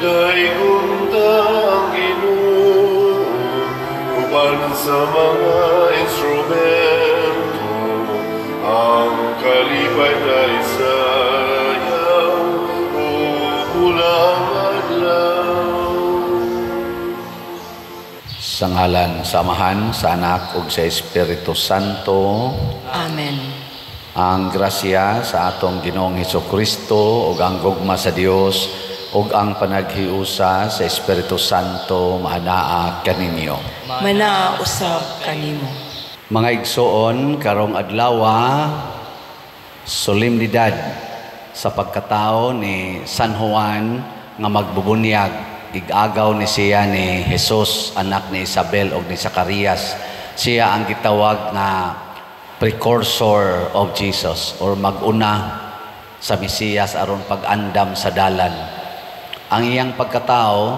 Daygon ta ang Ginoo uban sa mga instrumento, ang kalipay isayaw ug hulang adlaw. Sa ngalan sa Amahan, sa Anak ug sa Espiritu Santo. Amen. Ang grasya sa atong Ginoong Hesus Kristo ug ang gugma sa Dios ug ang panaghiusa sa Espiritu Santo maanaa kaninyo. Manaa usab kanimo. Mga igsoon, karong adlawa, solemnidad sa pagkatao ni San Juan nga magbubunyag. Igagaw ni siya ni Jesus, anak ni Isabel ug ni Zacarias. Siya ang gitawag nga precursor of Jesus or mag-una sa Mesiyas aron pag-andam sa dalan. Ang iyang pagkatao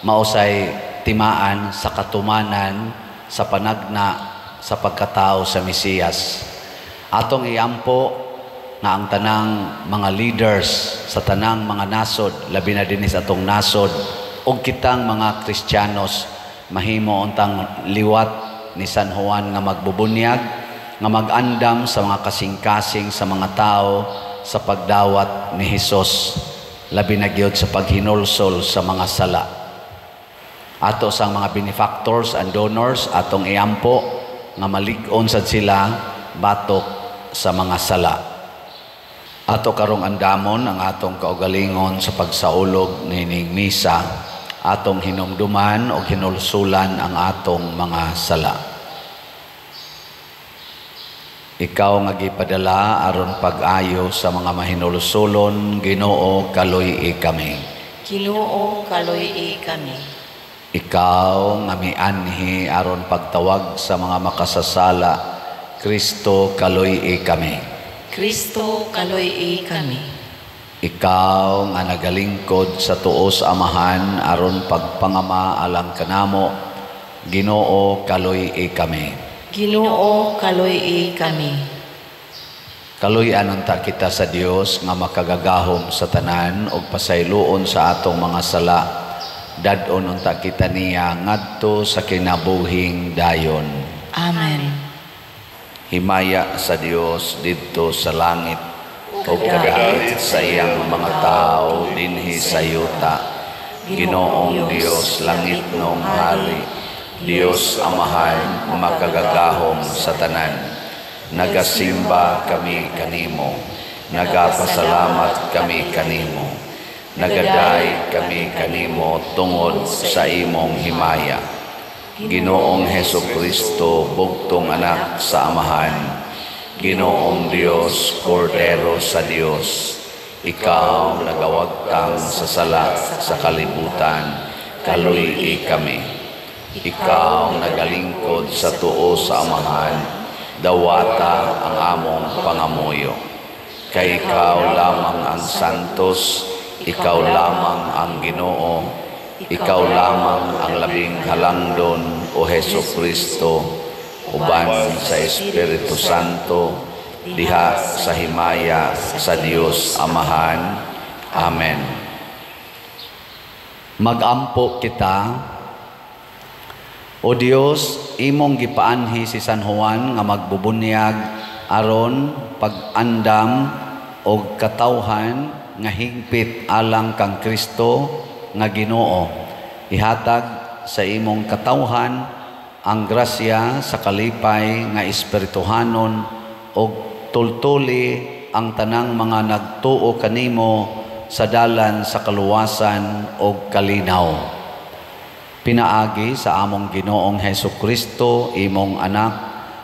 mausay timaan sa katumanan sa panagna sa pagkatao sa Mesiyas. Atong iampo nga ang tanang mga leaders sa tanang mga nasod, labi na dinhi sa atong nasod, ug kitang mga Kristiyanos, mahimo untang liwat ni San Juan nga magbubunyag, nga mag-andam sa mga kasing-kasing sa mga tao sa pagdawat ni Hesus, labi na gyud sa paghinulsol sa mga sala. Ato sang mga benefactors and donors, atong iampo nga malig-on sad sila batok sa mga sala. Ato karong andamon ang atong kaugalingon sa pagsaulog nining misa, atong hinumduman o hinulsulan ang atong mga sala. Ikaw nga gipadala aron pag-ayo sa mga mahinulsulon, Ginoo, kaluy-i kami. Ginoo, kaluy-i kami. Ikaw nga mianhi aron pagtawag sa mga makasasala, Kristo, kaluy-i kami. Kristo, kaluy-i kami. Ikaw nga nagalingkod sa tuo sa Amahan aron pagpangama alang kanamo, Ginoo, kaluy-i kami. Ginoo, kaluy-i kami. Kaluy-an unta kita sa Dios nga makagagahom sa tanan ug pasayloon sa atong mga sala. Dad-on unta kita niya ngadto sa kinabuhing dayon. Amen. Himaya sa Dios didto sa langit ug kadait sa iyang mga tawo dinhi sa yuta. Ginoong Dios, langitnong hari, Dios Amahan makagagahom sa tanan. Nagasimba kami kanimo, nagapasalamat kami kanimo, nagaday kami kanimo tungod sa imong himaya. Ginoong Heso Kristo, bugtong anak sa Amahan, Ginoong Dios, Kordero sa Dios, ikaw nagawagtang sa sala sa kalibutan, kaluy-i kami. Ikaw nagalingkod sa tuo sa Amahan, dawata ang among pangamuyo. Kay ikaw lamang ang santos, ikaw lamang ang Ginoo, ikaw lamang ang labing halangdon, o Heso Kristo, uban sa Espiritu Santo, diha sa himaya sa Dios Amahan. Amen. Magampo kita. O Dios, imong gipaanhi si San Juan nga magbubunyag aron pag-andam og katawhan nga hingpit alang kang Kristo nga Ginoo. Ihatag sa imong katawhan ang grasya sa kalipay nga espirituhanon og tultuli ang tanang mga nagtuo kanimo sa dalan sa kaluwasan og kalinaw. Pinaagi sa among Ginoong Heso Kristo, imong anak,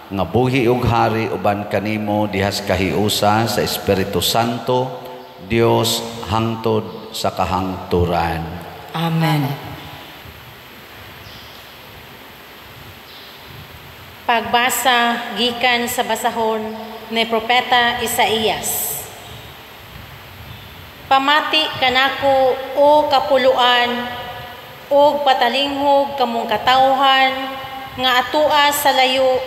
nga buhi ug hari uban kanimo dihas kahiusa sa Espiritu Santo, Dios hangtod sa kahangturan. Amen. Pagbasa gikan sa basahon ni Propeta Isaías. Pamati kanako, o kapuluan, ug patalinghog kamong katawhan nga atua sa layo.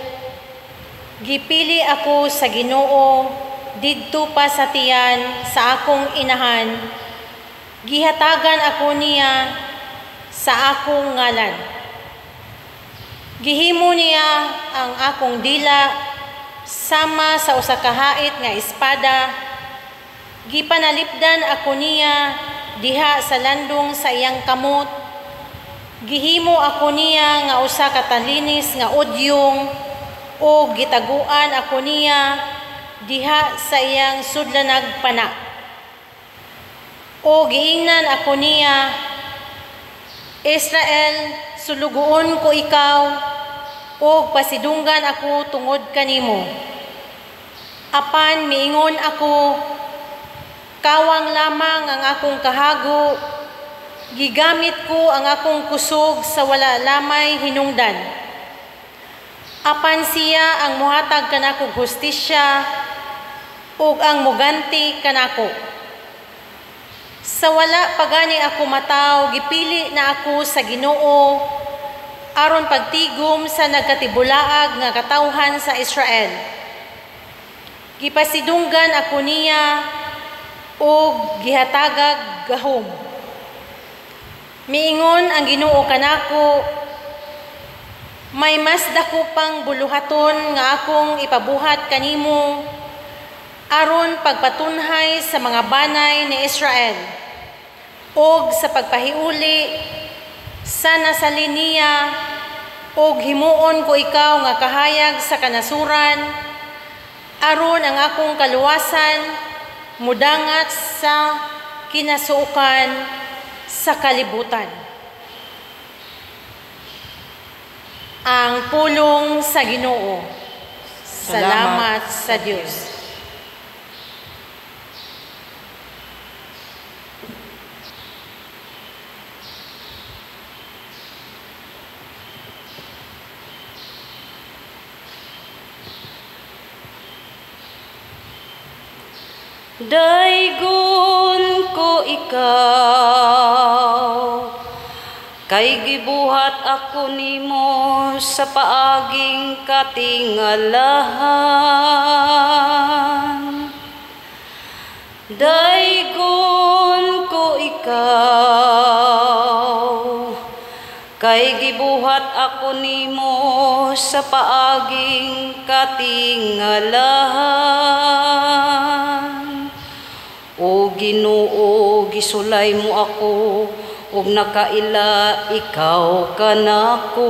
Gipili ako sa Ginoo didto pa sa tiyan sa akong inahan. Gihatagan ako niya sa akong ngalan. Gihimo niya ang akong dila sama sa usa ka hait nga espada. Gipanalipdan ako niya diha sa landong sa iyang kamot. Gihimo ako niya nga usa ka talinis nga udyong, o gitaguan ako niya diha sa iyang sudlanag pana. O giingnan ako niya, Israel, sulugoon ko ikaw, o pasidunggan ako tungod kanimo. Apan miingon ako, kawang lamang ang akong kahago, gigamit ko ang akong kusog sa wala lamay hinungdan. Apan siya ang muhatag kanakog hustisya, ug ang muganti kanako. Sa wala pagani ako mataw, gipili na ako sa Ginoo aron pagtigom sa nagkatibulaag nga katawhan sa Israel. Gipasidunggan ako niya ug gihatagag gahom. Miingon ang Ginoo kanako, may mas dako pang buluhaton nga akong ipabuhat kanimo aron pagpatunhay sa mga banay ni Israel og sa pagpahiuli sa nasalin niya, og himuon ko ikaw nga kahayag sa kanasuran aron ang akong kaluwasan mudangat sa kinasuokan sa kalibutan. Ang pulong sa Ginoo. Salamat sa Dios. Daygon ko ikaw, kay gibuhat ako nimo sa paaging katingalahan. Daygon ko ikaw, kay gibuhat ako nimo sa paaging katingalahan. O Ginoo, gisulay mo ako, ug nakaila ikaw kanako.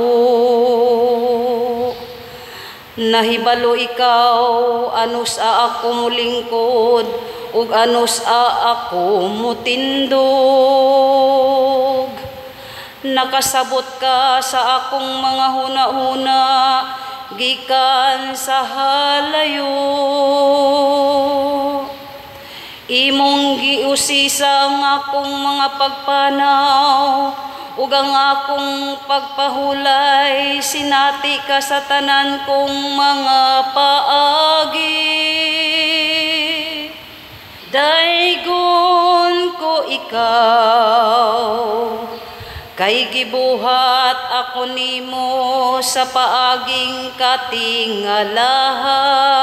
Nahibalo ikaw, anus a ako mulingkod, ug anus a ako mutindog. Nakasabot ka sa akong mga huna-huna, gikan sa halayo. Imong giusisa ang akong mga pagpanaw, ug ang akong pagpahulay, sinati ka sa tanan kong mga paagi. Daygon ko ikaw, kay gibuhat ako nimo sa paaging katingalahan.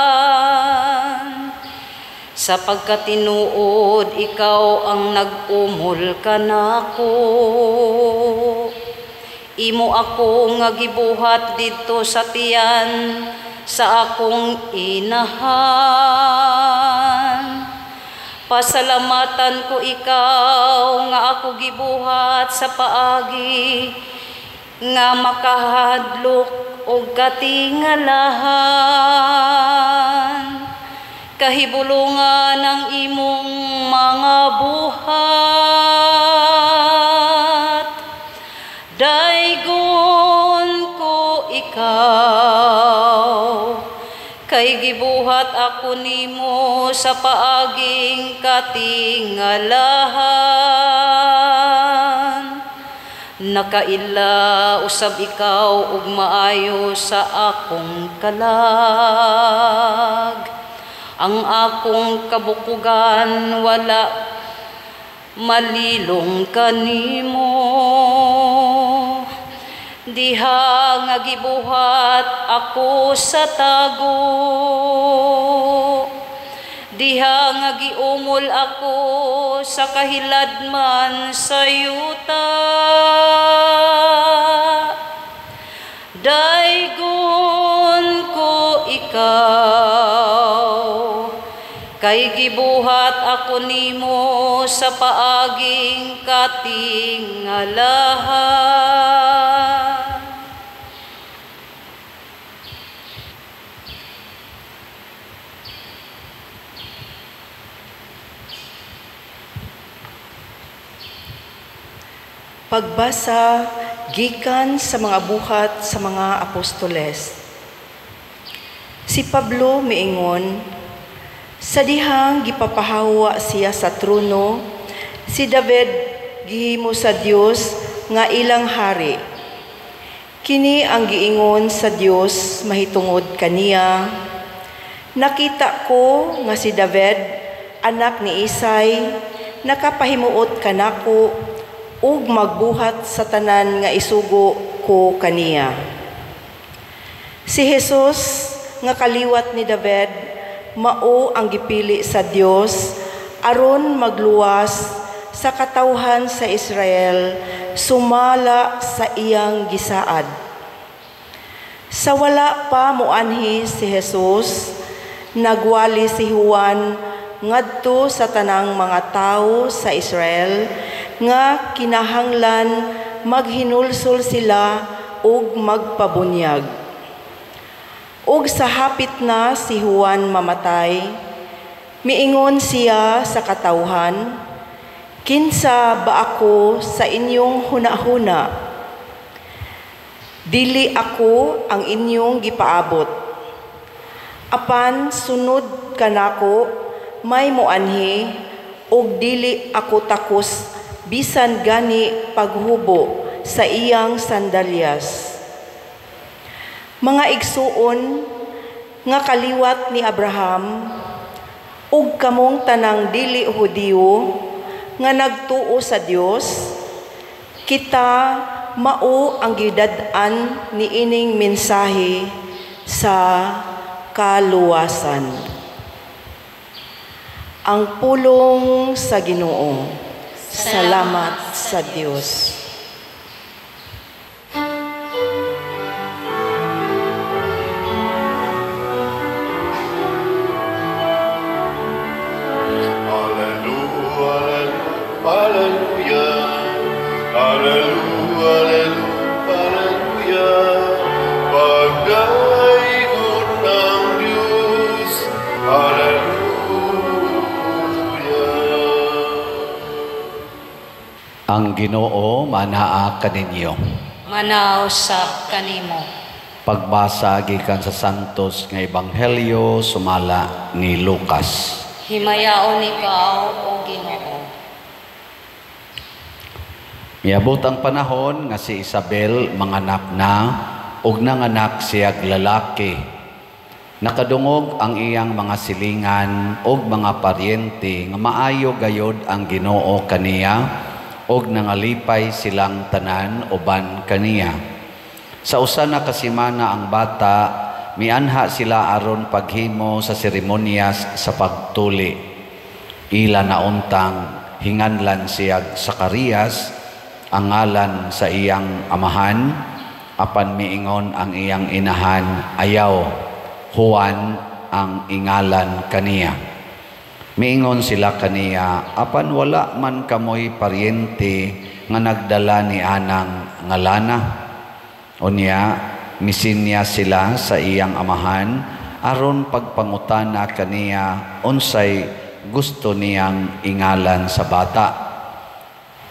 Sa pagkatinuod, ikaw ang nag-umol kanako. Imo ako nga gibuhat didto sa tiyan sa akong inahan. Pasalamatan ko ikaw nga ako gibuhat sa paagi nga makahadlok og katingalahan. Kahibulungan ang imong mga buhat. Daygon ko ikaw, kay gibuhat ako nimo sa paaging katingalahan. Nakaila usab ikaw ug maayo sa akong kalag. Ang akong kabukugan wala malilong kanimo. Diha nga gibuhat ako sa tago, Diha nga giumol ako sa kahiladman sa yuta. Daygon ko ikaw, kay gibuhat ako nimo sa paaging katingalahan. Pagbasa gikan sa mga buhat sa mga apostoles. Si Pablo miingon, sa dihang gipapahawa siya sa trono, si David gihimo sa Dios nga ilang hari. Kini ang giingon sa Dios mahitungod kaniya. Nakita ko nga si David, anak ni Isay, nakapahimuot kanako ug magbuhat sa tanan nga isugo ko kaniya. Si Jesus nga kaliwat ni David mao ang gipili sa Dios aron magluwas sa katawhan sa Israel sumala sa iyang gisaad. Sa wala pa moanhi si Jesus, nagwali si Juan ngadto sa tanang mga tawo sa Israel nga kinahanglan maghinulsol sila ug magpabunyag. Ug sa hapit na si Juan mamatay, miingon siya sa katawhan, kinsa ba ako sa inyong hunahuna? Dili ako ang inyong gipaabot. Apan sunod kanako may moanhi ug dili ako takos bisan gani paghubo sa iyang sandalyas. Mga igsuon nga kaliwat ni Abraham ug kamong tanang dili Hudiyo nga nagtuo sa Dios, kita mao ang gidad-an niining mensahe sa kaluwasan. Ang pulong sa Ginoo. Salamat sa Dios. Alleluia, alleluia, alleluia, alleluia. Pagdaygon ng Diyos, alleluia. Ang Ginoo manaa kaninyo. Manaw sa kanimo. Pagbasa gikan sa Santos nga Ebanghelyo sumala ni Lucas. Himayaon ikaw, o Ginoo. Miabot ang panahon nga si Isabel manganak na ug nanganak siyag lalaki. Nakadungog ang iyang mga silingan ug mga paryente nga maayo gayod ang Ginoo kaniya ug nangalipay silang tanan uban kaniya. Sa usa na ka semana ang bata, mianha sila aron paghimo sa seremonyas sa pagtuli. Ila nauntang hinganlan siyag Zacarias ang ngalan sa iyang amahan, apan miingon ang iyang inahan, ayaw, Juan ang ingalan kaniya. Miingon sila kaniya, apan wala man kamoy paryente nga nagdala ni anang ngalana. Unya, misinya sila sa iyang amahan aron pagpangutana kaniya unsay gusto niyang ingalan sa bata.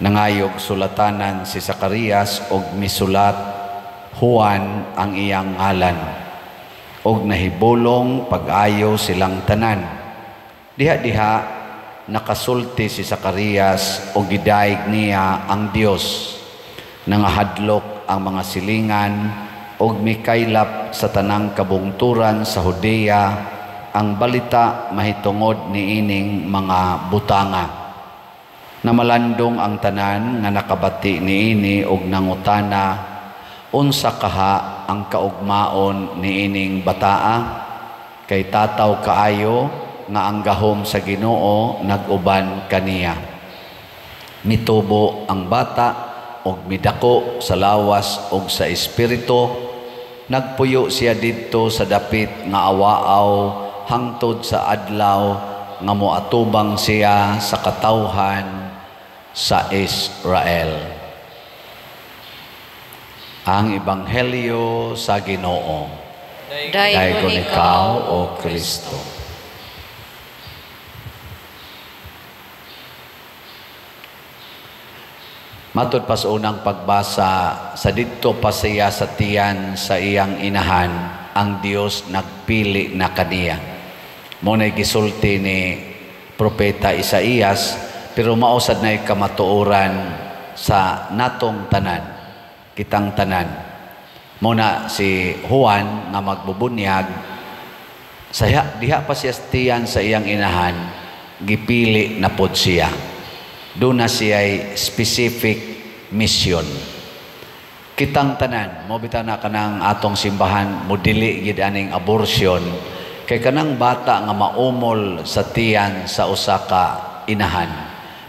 Nangayog sulatanan si Zacarias og misulat Juan ang iyang ngalan. Og nahibulong pag-ayo silang tanan. Diha-diha nakasulti si Zacarias og gidaig niya ang Dios. Nangahadlok ang mga silingan og mikaylap sa tanang kabungturan sa Judea ang balita mahitungod niining mga butanga. Namalandong ang tanan nga nakabati niini og nangutana unsa kaha ang kaugmaon niining bataa, kay tataw kaayo nga ang gahom sa Ginoo nag-uban kaniya. Mitubo ang bata og midako sa lawas og sa espiritu. Nagpuyo siya didto sa dapit nga awaaw hangtod sa adlaw nga moatubang siya sa katawhan sa Israel. Ang Ebanghelyo sa Ginoo. Daygon ikaw, O Kristo. Matod pa sa unang pagbasa, sa didto pa siya sa tiyan sa iyang inahan, ang Dios nagpili na kaniya. Mo nay gisulti ni Propeta Isaías, pero mao sad nay kamatuoran sa natong tanan, kitang tanan. Mo na si Juan nga magbubunyag, saya diha pa siya sa tiyan sa iyang inahan, gipili na pod siya. Doon na siya'y specific mission. Kitang tanan, mo bitaw na kanang atong simbahan, mo dili gid aning abortion, kay kanang bata nga maumol sa tiyan sa usa ka inahan.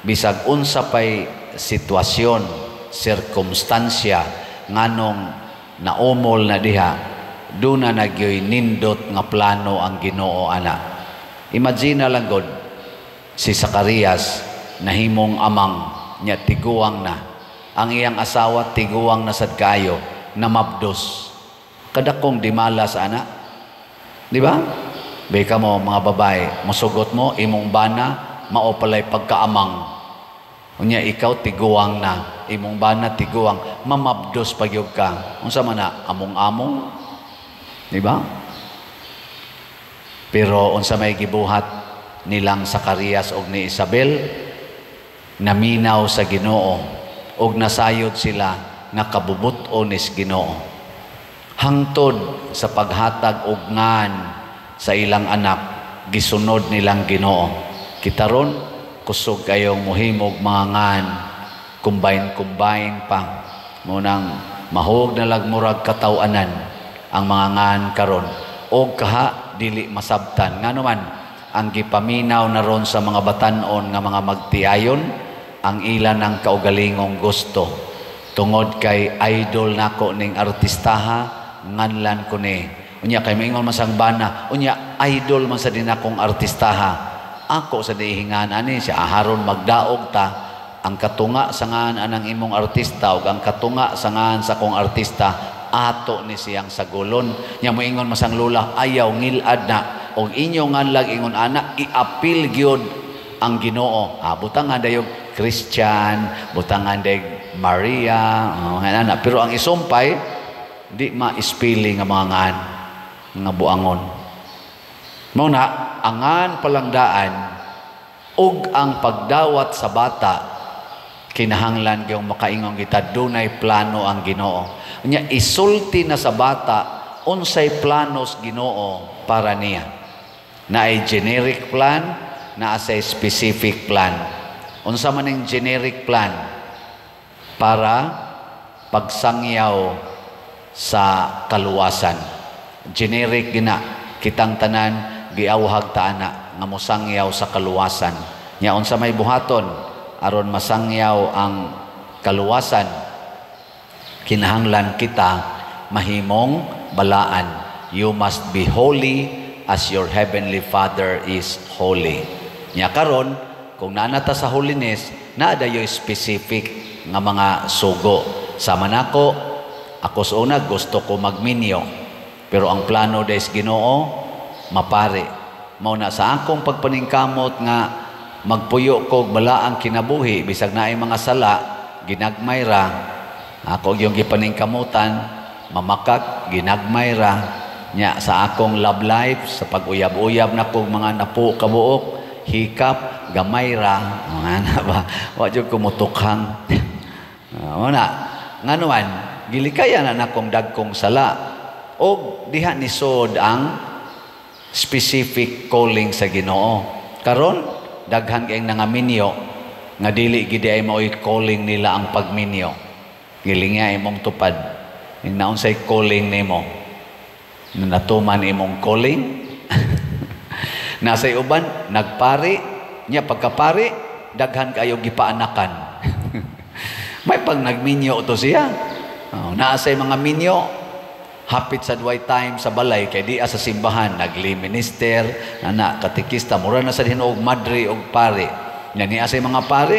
Bisag unsa pay sitwasyon, sirkumstansya, nganong naumol na diha, doon na nagyoy nindot nga plano ang Ginoo ana. Imagine na lang god, si Zacarias nahimong amang niya, tiguang na. Ang iyang asawa tiguang na sad kaayo, namabdos. Kadakong dimalas ana. Di ba? Beka mo mga babae, musugot mo imong bana, mao palay pagkaamang. Unya ikaw tiguang na, imong bana tiguang, mamabdos pagyud ka. Unsa man na among-among? Di ba? Pero unsa may gibuhat nilang Zacarias og ni Isabel? Naminaw sa Ginoo og nasayod sila nga kabubut-on is Ginoo. Hangtod sa paghatag og ngan sa ilang anak, gisunod nilang Ginoo. Kita ron kusog kayong muhimog mga ngan, combine-combine pa. Munang mahog na lag murag kataw-anan ang mga ngan karon og kaha dili masabtan. Ngano man ang gipaminaw na ron sa mga batan-on nga mga magtiayon ang ilan ang kaugalingong gusto. Tungod kay idol nako ning artistaha, nganlan ko ni. Unya kay maingon man sang bana, unya idol man sa din akong artistaha. Ako sa dihingan ani siya aharon magdaog ta ang katunga sa ngan anang imong artista ug ang katunga sa ngan sa akong artista ato ni siyang sagulon. Nya moingon man sang lula, ayaw ngilad na og inyo nganlag ingon ana iapil gyud ang Ginoo. Ah, butangan dayog Christian, butangan dayog Maria, ana. Pero ang isumpay di ma-spelling nga mga ngan nga buangon. Mao na angan palangdaan ug ang pagdawat sa bata kinahanglan gyud makaingon kita dunay plano ang Ginoo. Unya isulti na sa bata unsay planos Ginoo para niya. Naay generic plan, naa say specific plan. Unsa man ning generic plan? Para pagsangyaw sa kaluwasan. Generic gina kitang tanan giawhag ta ana nga mosangyaw sa kaluwasan. Nya unsa may buhaton aron masangyaw ang kaluwasan? Kinahanglan kita mahimong balaan. You must be holy as your heavenly Father is holy. Nya karon kung naa ta sa holiness, naa dayoy specific nga mga sugo. Sama nako, ako sa una gusto ko magminyo, pero ang plano des Ginoo mapare. Mao na sa akong pagpaningkamot nga magpuyo kog balaang kinabuhi bisag naay mga sala, ginagmay ra. Ako yung gipaningkamutan, mamakak, ginagmay ra. Nya sa akong love life, sa pag-uyab-uyab na kog mga napo kabuok, hikap, gamay ra. Mga ba? Wa jud ko motukhang. Mao na ngano man gilikayan na nakong dagkong sala og diha nisod ang specific calling sa Ginoo. Karon daghan kayong nangaminyo nga dili gid ay maoy calling nila ang pagminyo. Gilinga imong tupad. Ing naunsay calling nimo? Natuman imong calling? Nasa uban nagpari nya, pagkapari daghan kayo gipaanakan. May pag nagminyo to siya. Oh, naa say mga minyo hapit sa duay time sa balay kay di sa simbahan nagli minister ana katekista, mura na sa hinuog madre og pare. Nya niya say mga pare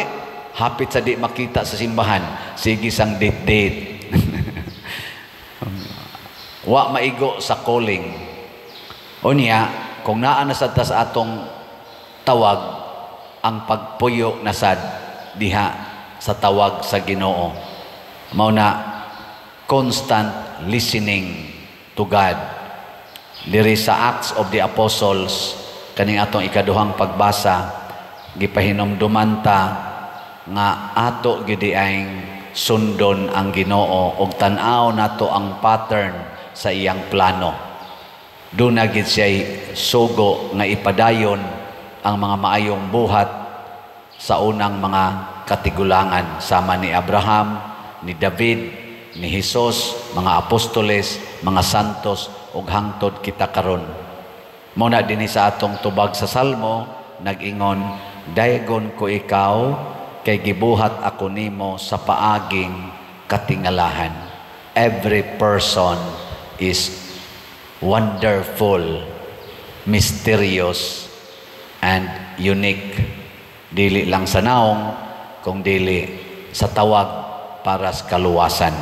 hapit sa di makita sa simbahan, sige sang date date. Wa maigo sa calling. O niya, kung naa na sad ta sa atong tawag, ang pagpuyo na sad diha sa tawag sa Ginoo. Mao na constant listening to God. Diri sa Acts of the Apostles, kaning atong ikaduhang pagbasa, gipahinumduman ta nga ato gyud ang sundon ang Ginoo ug tan-aw nato ang pattern sa iyang plano. Duna gid siya sugo nga ipadayon ang mga maayong buhat sa unang mga katigulangan sama ni Abraham, ni David, ni Jesus, mga apostoles, mga santos ug hangtod kita karon. Mao na dinhi sa atong tubag sa Salmo nag-ingon, "Daygon ko ikaw kay gibuhat ako nimo sa paaging katingalahan." Every person is wonderful, mysterious, and unique. Dili lang sa naong, kung dili sa tawag para sa kaluwasan.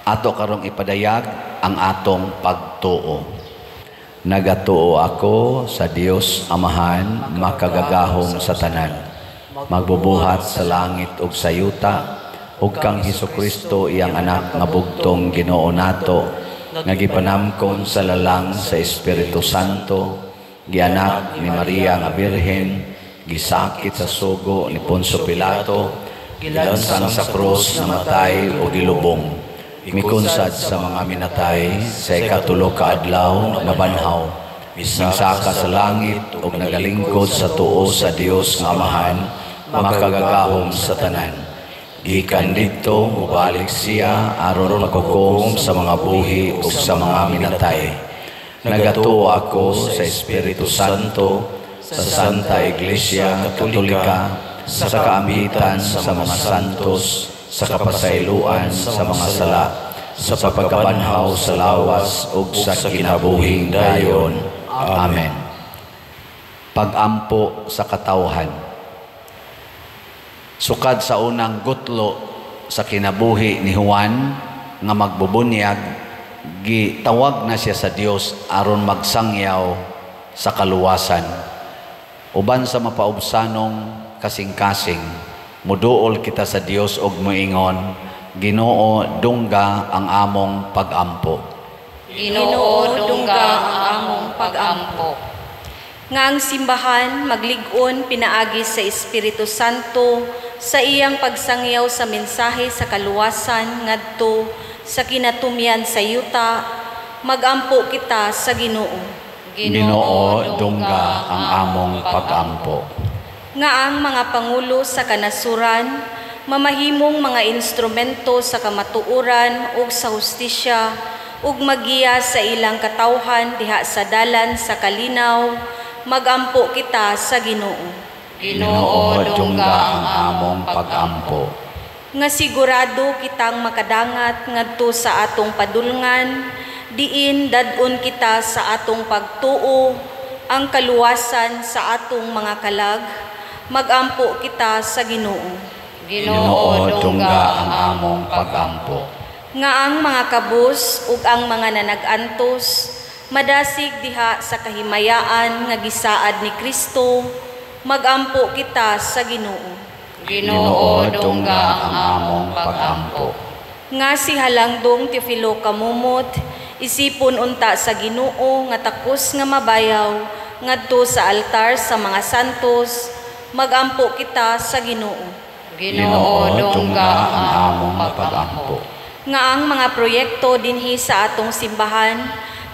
Ato karong ipadayag ang atong pagtuo. Nagatuo ako sa Dios Amahan, makagagahom sa tanan, magbubuhat sa langit ug sa yuta, ug kang Hesukristo, iyang anak nga bugtong Ginoo nato, nga gipanamkon sa lalang sa Espiritu Santo, gianak ni Maria nga Birhen, gisakit sa sugo ni Poncio Pilato, gilansang sa krus, namatay o gilubong, mikunsad sa mga minatay, sa ikatulo ka adlaw nabanhaw, mingsaka sa langit ug nagalingkod sa tuo sa Dios nga Amahan, makagagahom sa tanan. Gikan didto mobalik siya aron paghukom sa mga buhi ug sa mga minatay. Nagatuo ako sa Espiritu Santo, sa Santa Iglesia Katolika, sa kaambitan sa mga santos, sa kapasayloan sa mga sala, sa pagkabanhaw sa lawas ug sa kinabuhing dayon. Amen. Pagampo sa katawhan. Sukad sa unang gutlo sa kinabuhi ni Juan nga magbubunyag, gitawag na siya sa Dios aron magsangyaw sa kaluwasan. Uban sa mapaubsanong kasing-kasing, muduol kita sa Dios og moingon, "Ginoo, dungga ang among pagampo." Ginoo, dungga ang among pagampo. Nga ang simbahan maglig-on pinaagi sa Espiritu Santo sa iyang pagsangyaw sa mensahe sa kaluwasan ngadto sa kinatumyan sa yuta, magampo kita sa Ginoo. Ginoo, dungga ang among pagampo. Nga ang mga pangulo sa kanasuran mamahimong mga instrumento sa kamatuoran ug sa hustisya ug magiya sa ilang katawhan diha sa dalan sa kalinaw, magampo kita sa Ginoo. Ginoo, dungga ang among pagampo. Nga sigurado kitang makadangat ngadto sa atong padulngan, diin dad-on kita sa atong pagtuo ang kaluwasan sa atong mga kalag, magampo kita sa Ginoo. Ginoo, dungga ang among pagampo. Nga ang mga kabus ug ang mga nanag-antos madasig diha sa kahimayaan nga gisaad ni Kristo, magampo kita sa Ginoo. Ginoo, dungga ang among pagampo. Nga si Halangdong Teofilo Camomot isipon unta sa Ginoo nga takos nga mabayaw ngadto sa altar sa mga santos, magampo kita sa Ginoo. Ginoo, dungga ang among pagampo. Nga ang mga proyekto dinhi sa atong simbahan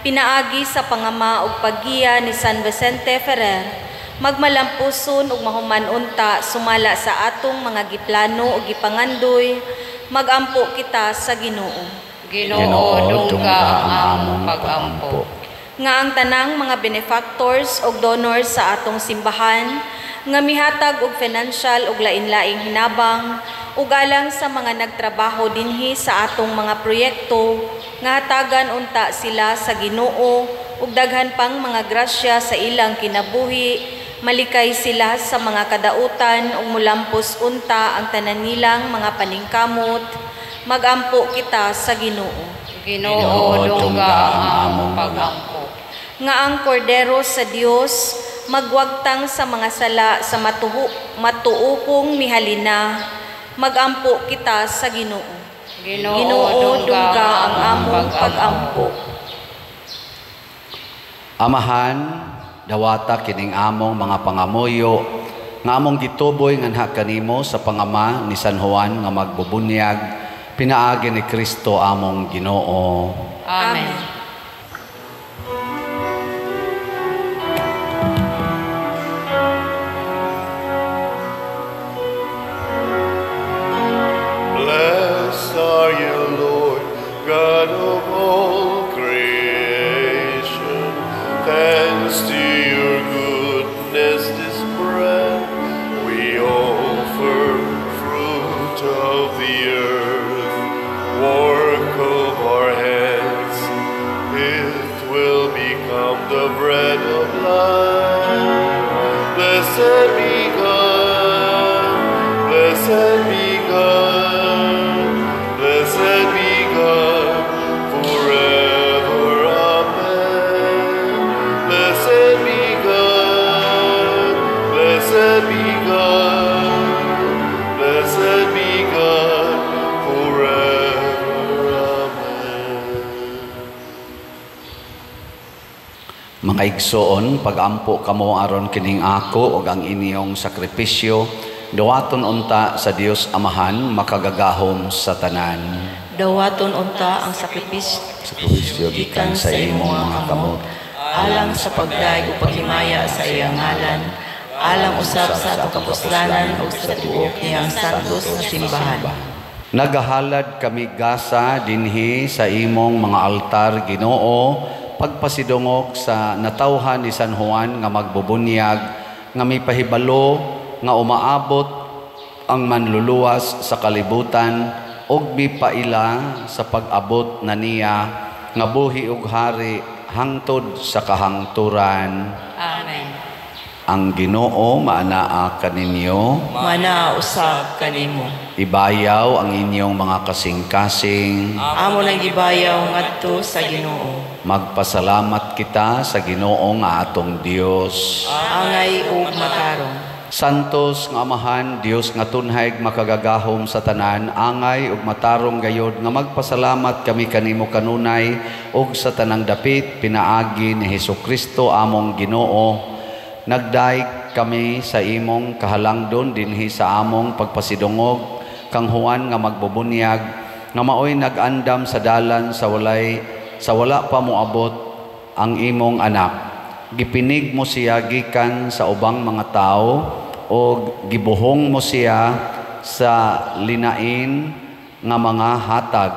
pinaagi sa pangama ug paggiya ni San Vicente Ferrer magmalampuson ug mahuman unta sumala sa atong mga giplano ug gipangandoy, magampo kita sa Ginoo. Ginoo, dungga ang among pagampo. Nga ang tanang mga benefactors og donors sa atong simbahan nga mihatag og financial ug lain-laing hinabang ug alang sa mga nagtrabaho dinhi sa atong mga proyekto nga hatagan unta sila sa Ginoo ug daghan pang mga grasya sa ilang kinabuhi, malikay sila sa mga kadautan ug mulampos unta ang tanan nilang mga paningkamot. Magampo kita sa Ginoo. Ginoo, dungga ang among pagampo. Nga ang kordero sa Dios magwagtang sa mga sala sa matuukong mihalina, magampo kita sa Ginoo. Ginoo, dungga ang among pagampo. Amahan, dawata kining among mga pangamuyo nga among gituboy nganha kanimo sa pangama ni San Juan nga magbubunyag, pinaagi ni Kristo among Ginoo. Amen. Blessed are you, Lord, God of all creation. Thanks to your goodness, this bread we offer, fruit of the earth, work of our hands. It will become the bread of life. Blessed be God, blessed be God, blessed be God forever. Amen. Blessed be God, blessed be God, blessed be God forever. Amen. Mga igsoon, pagampo kamo aron kining ako ug ang inyong sakripisyo, dawaton unta sa Dios Amahan makagagahom sa tanan. Dawaton unta ang sakripisyo gikan sa imong mga kamot, alang sa pagdayeg ug paghimaya sa iyang ngalan, alang usab sa atong kapuslanan ug sa tibuok niyang santos nga simbahan. Nagahalad kami gasa dinhi sa imong mga altar, Ginoo, pagpasidungog sa natawhan ni San Juan nga magbubunyag, nga mipahibalo nga umaabot ang manluluwas sa kalibutan ug mipaila sa pag-abot na niya nga buhi ug hari hangtod sa kahangturan. Amen. Ang Ginoo maanaa kaninyo, Maanaa usab kanimo. Ibayaw ang inyong mga kasing-kasing. Amo nang gibayaw ngadto sa Ginoo. Magpasalamat kita sa Ginoo nga atong Dios. Angay ug matarong. Santos nga Amahan, Dios nga tunhay makagagahom sa tanan, angay ug matarong gayod nga magpasalamat kami kanimo kanunay ug sa tanang dapit pinaagi ni Hesukristo among Ginoo. Nagdaig kami sa imong kahalangdon dinhi sa among pagpasidungog kang Juan nga magbubunyag nga maoy nag-andam sa dalan sa wala pa moabot ang imong anak. Gipinig mo siya gikan sa ubang mga tao o gibuhong mo siya sa linain nga mga hatag.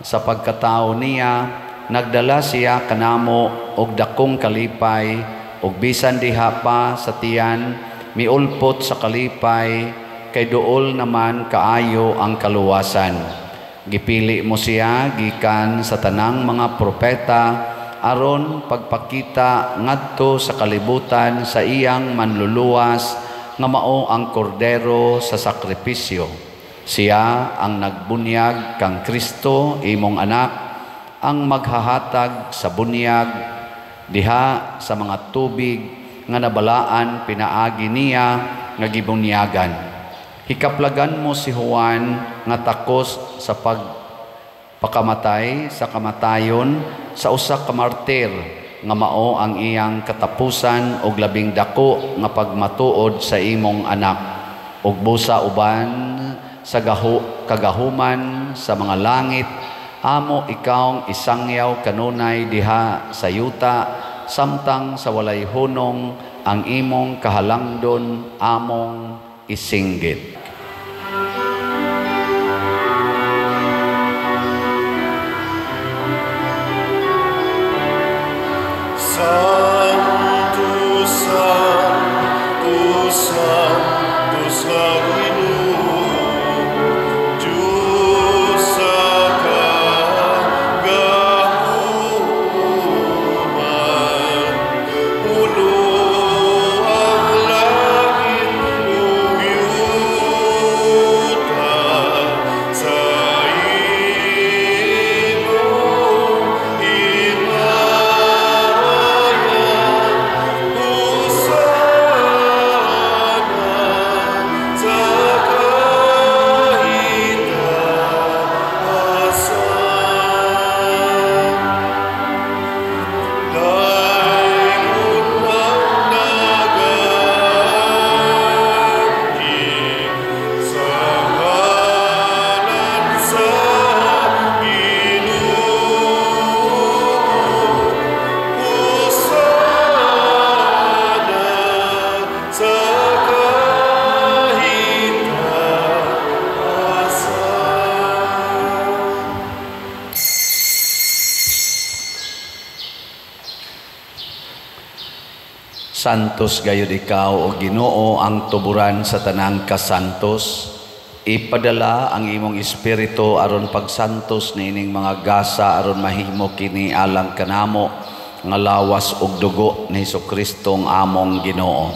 Sa pagkatao niya, nagdala siya kanamo og dakong kalipay, og bisan diha pa sa tiyan, miulpot sa kalipay, kay duol naman kaayo ang kaluwasan. Gipili mo siya gikan sa tanang mga propeta, aron pagpakita ngadto sa kalibutan sa iyang manluluwas nga mao ang kordero sa sakripisyo. Siya ang nagbunyag kang Kristo imong anak, ang maghahatag sa bunyag diha sa mga tubig nga nabalaan pinaagi niya nga gibunyagan. Hikaplagan mo si Juan nga takos sa pagpakamatay sa kamatayon sa usa ka martir nga mao ang iyang katapusan og labing dako nga pagmatuod sa imong anak, ug busa uban sa kagahuman sa mga langit amo ikaw isangyaw kanunay diha sa yuta, samtang sa walay hunong ang imong kahalangdon among isinggit. Santos gayud ikaw o Ginoo ang tuburan sa tanang kasantos. Ipadala ang imong espiritu aron pagsantos niining mga gasa aron mahimo kini alang kanamo nga lawas ug dugo ni Hesukristo ang among Ginoo.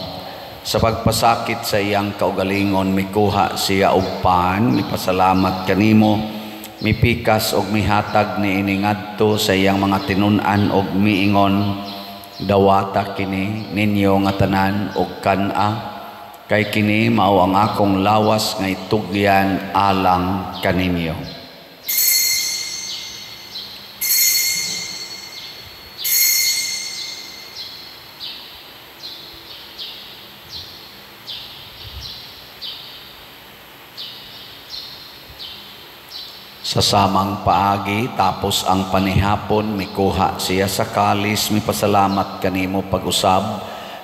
Sa pagpasakit sa iyang kaugalingon mikuha siya og pan, mipasalamat kanimo, mipikas og mihatag niini ngadto sa iyang mga tinun-an og miingon, dawata kini ninyo nga tanan og kan-a, kay kini mao ang akong lawas nga itugyan alang kaninyo. Sa samang paagi, tapos ang panihapon, mikuha siya sa kalis, mipasalamat kanimo pag-usab,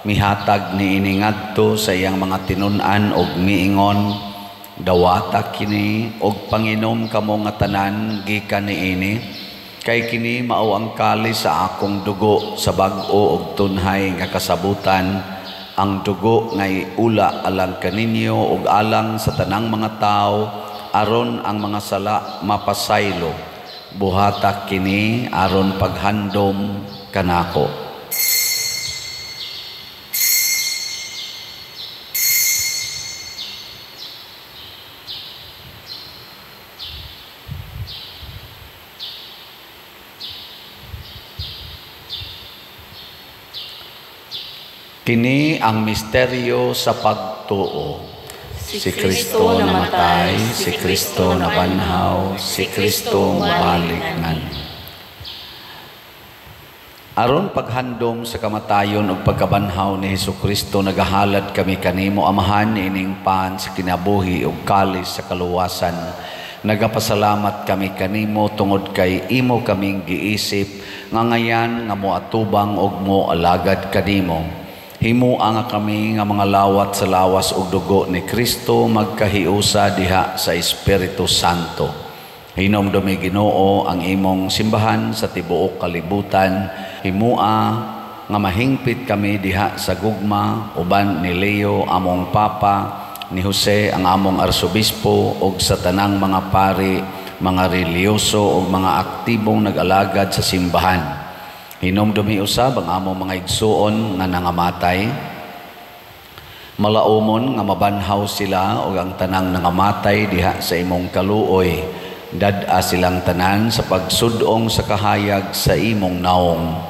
mihatag niini ngadto sa iyang mga tinun-an og miingon, dawata kini og panginom kamo nga tanan gikan niini, kay kini mao ang kalis sa akong dugo sa bag-o og tunhay nga kasabutan, ang dugo nga iula alang kaninyo og alang sa tanang mga tawo, aron ang mga sala mapasaylo. Buhata kini aron paghandom kanako. Kini ang misteryo sa pagtuo. Si Kristo namatay, si Kristo nabanhaw, si Kristo mobalik ngan. Aron paghandom sa kamatayon ug pagkabanhaw ni Hesukristo, nagahalad kami kanimo Amahan ining pan sa kinabuhi ug kalis sa kaluwasan. Nagapasalamat kami kanimo tungod kay imo kaming giisip nga ngayan nga moatubang ug moalagad kanimo. Himua nga kami nga mga lawat sa lawas ug dugo ni Kristo magkahiusa diha sa Espiritu Santo. Hinumdumi Ginoo ang imong simbahan sa tibuok kalibutan. Himua nga mahingpit kami diha sa gugma uban ni Leo among Papa, ni Jose ang among Arsobispo ug sa tanang mga pari, mga relihiyoso ug mga aktibong nag-alagad sa simbahan. Hinumdumi usab ang among mga igsuon nga nangamatay. Malaumon nga mabanhaw sila ug ang tanang nangamatay diha sa imong kaluoy. Dad-a silang tanan sa pagsudong sa kahayag sa imong naong.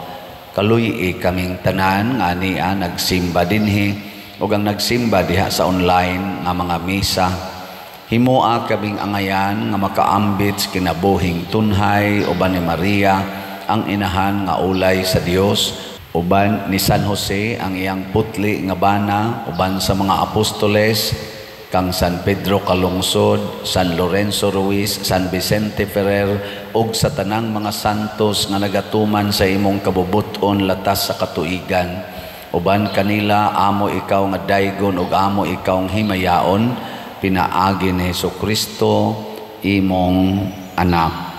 Kaluy-i kaming tanan nga ania nagsimba dinhi ug ang nagsimba diha sa online nga mga misa. Himoa kaming angayan nga makaambit sa kinabuhing tunhay uban ni Maria ang inahan nga ulay sa Dios, uban ni San Jose ang iyang putli nga bana, uban sa mga apostoles kang San Pedro Calungsod, San Lorenzo Ruiz, San Vicente Ferrer ug sa tanang mga santos nga nagatuman sa imong kabubut-on latas sa katuigan. Uban kanila amo ikaw nga daygon ug amo ikaw nga himayaon, pinaagi ni Hesukristo imong anak.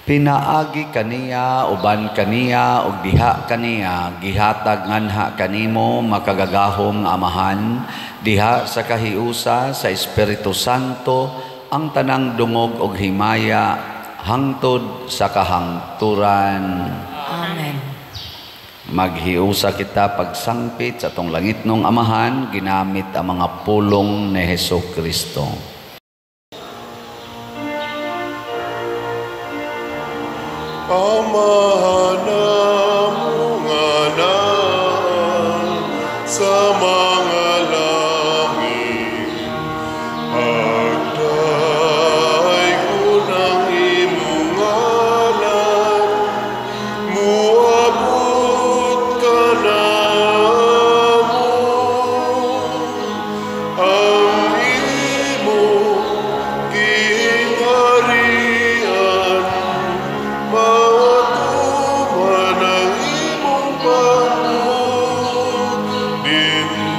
Pinaagi kaniya, uban kaniya, ug diha kaniya, gihatag nganha kanimo makagagahom nga Amahan, diha sa kahiusa sa Espiritu Santo, ang tanang dungog ug himaya hangtod sa kahangturan. Amen. Maghiusa kita pagsangpit sa atong langitnong Amahan, ginamit ang mga pulong ni Hesukristo. Amahan namo nga naa sa mga langit, pagdaygon ang imong ngalan, muabot ka namo, ang imong gingharian, matuman ang imong pagbuot dinhi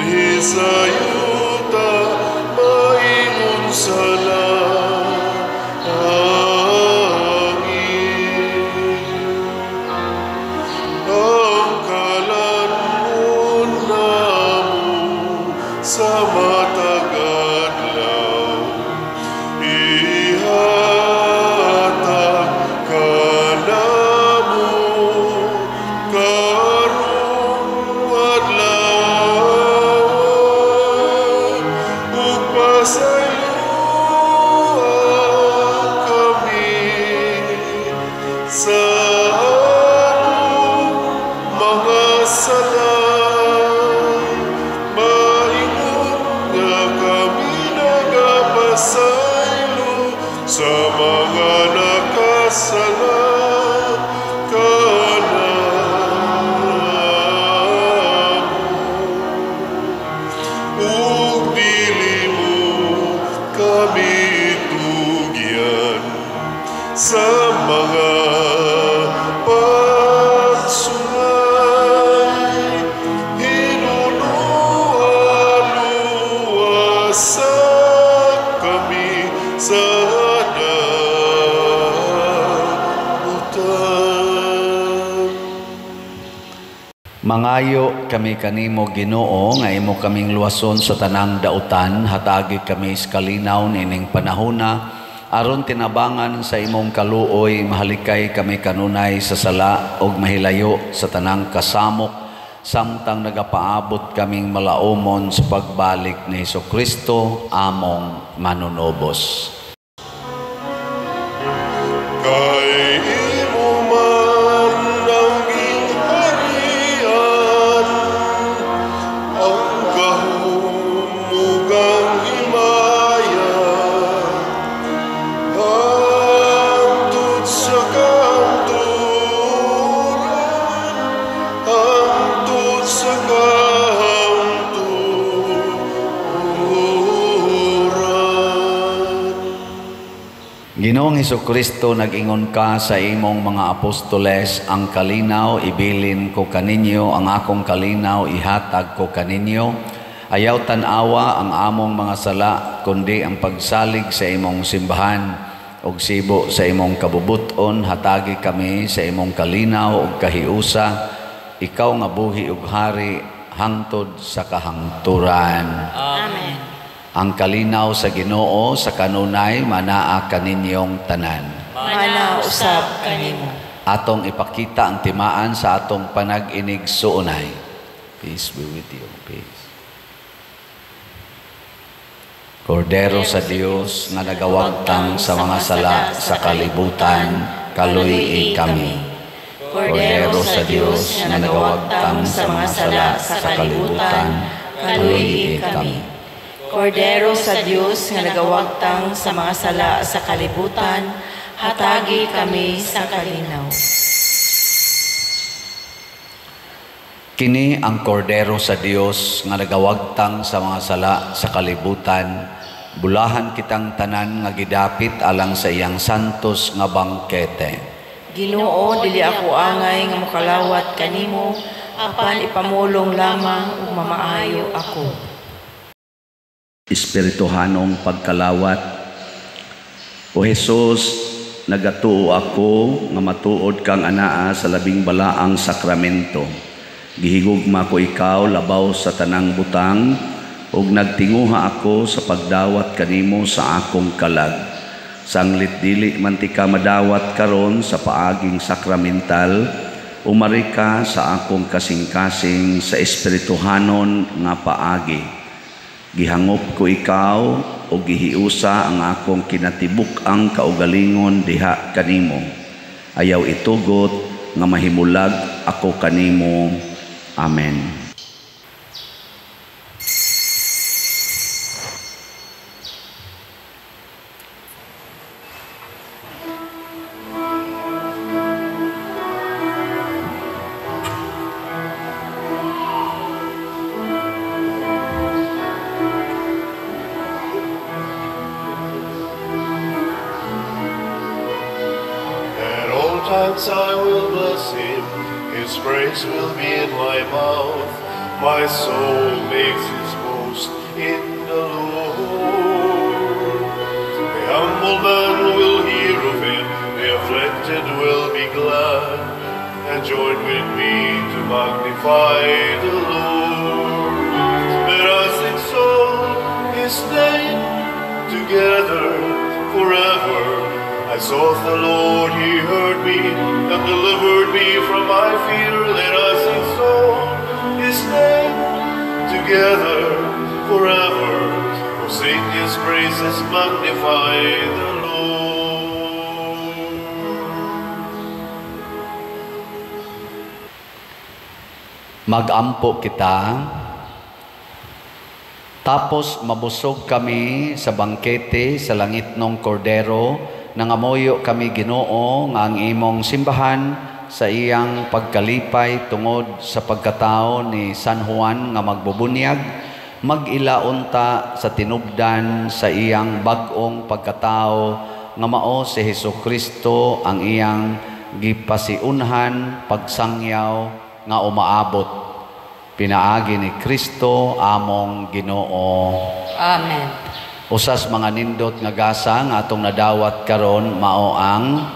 sa mga pagsulay. Hinuluha-luwasa kami sa dautan. Mangayo kami kanimo, Ginoo, nga imo kaming luwason sa tanang dautan, hatagi kami sa kalinaw nining panahona aron tinabangan sa imong kaluoy mahalikay kami kanunay sa sala ug mahilayo sa tanang kasamok samtang nagapaabot kaming malaumon sa pagbalik ni Hesukristo among manunubos. Kay imo man ang gingharian, ang gahom ug ang himaya, hangtod sa kahangturan, hangtod sa kahangturan. Ginoong Hesukristo, nag-ingon ka sa imong mga apostoles, ang kalinaw ibilin ko kaninyo, ang akong kalinaw ihatag ko kaninyo. Ayaw tan-awa ang among mga sala, kundi ang pagsalig sa imong simbahan ug sibo sa imong kabubuton, hatagi kami sa imong kalinaw ug kahiusa. Ikaw nga buhi ug hari hangtod sa kahangturan. Amen. Ang kalinaw sa Ginoo sa kanunay manaa kaninyong tanan. Mana usab kanimo. Atong ipakita ang timaan sa atong panag-inig-suunay. Peace be with you. Peace. Kordero sa Dios nga nagawagtang sa mga sala sa kalibutan, kaluy-i kami. Kordero sa Dios nga nagawagtang sa mga sala sa kalibutan, kaluy-i kami. Kordero sa Dios nga nagawagtang sa mga sala sa kalibutan, hatagi kami sa kalinaw. Kini ang kordero sa Dios nga nagawagtang sa mga sala sa kalibutan, bulahan kitang tanan nga gidapit alang sa iyang santos nga bangkete. Ginoo, dili ako angay nga mokalawat kanimo, apan ipamulong lamang ug mamaayo ako. Espirituhanong pagkalawat. O Jesus, nagatuo ako nga matuod kang anaa sa labing balaang sakramento. Gihigugma ko ikaw labaw sa tanang butang ug nagtinguha ako sa pagdawat kanimo sa akong kalag. Sanglit dili man ti ka madawat karon sa paaging sakramental, umari ka sa akong kasing-kasing sa espirituhanon nga paagi. Gihangop ko ikaw o gihiusa ang akong kinatibuk-ang kaugalingon diha kanimo. Ayaw itugot nga mahimulag ako kanimo. Amen. I will bless him, his praise will be in my mouth. My soul makes its boast in the Lord. The humble man will hear of him, the afflicted will be glad, and join with me to magnify the Lord. Let us exalt his name together forever. I sought the Lord, he heard me, and delivered me from my fear. Let us exalt his name together forever. Oh, sing his praises, magnify the Lord. Magampo kita. Tapos mabusog kami sa bangkete sa langit ng kordero. Nangamoyo kami, Ginoo, nga ang imong simbahan sa iyang pagkalipay tungod sa pagkatao ni San Juan nga magbubunyag, mag-ilaunta sa tinubdan sa iyang bag-ong pagkatao nga mao si Hesus Kristo ang iyang gipasiunhan pagsangyaw nga umaabot pinaagi ni Kristo among Ginoo. Amen. Usas mga nindot nga gasa nga atong nadawat karon mao ang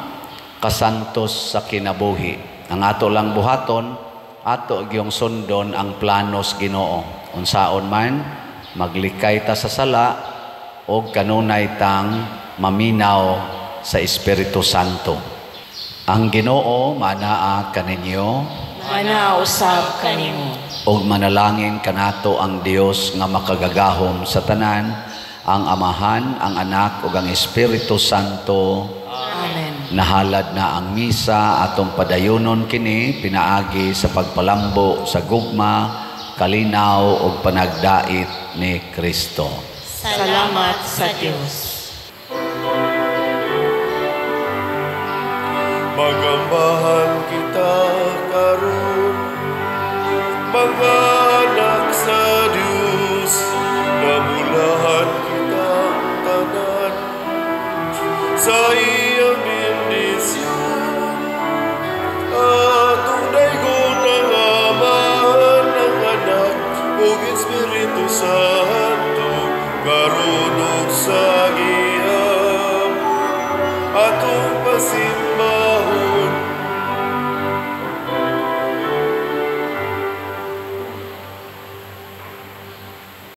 kasantos sa kinabuhi. Ang ato lang buhaton, ato gyung sundon ang planos Ginoo. Unsaon man maglikay ta sa sala og kanunay tang maminaw sa Espiritu Santo. Ang Ginoo manaa kaninyo. Manaa usab kanimo. Ug manalangin kanato ang Dios nga makagagahom sa tanan, ang Amahan, ang Anak ug ang Espiritu Santo. Amen. Nahalad na ang misa, atong padayunon kini pinaagi sa pagpalambo sa gugma, kalinaw ug panagdait ni Kristo. Salamat sa Dios. Magambahan kita karon, mga anak sa Dios, namulahan kita tanan sa iyang bendisyon. Atong daygon ang Amahan, ang Anak ug Espiritu Santo, karon ug sa gihapon. Atong pasimba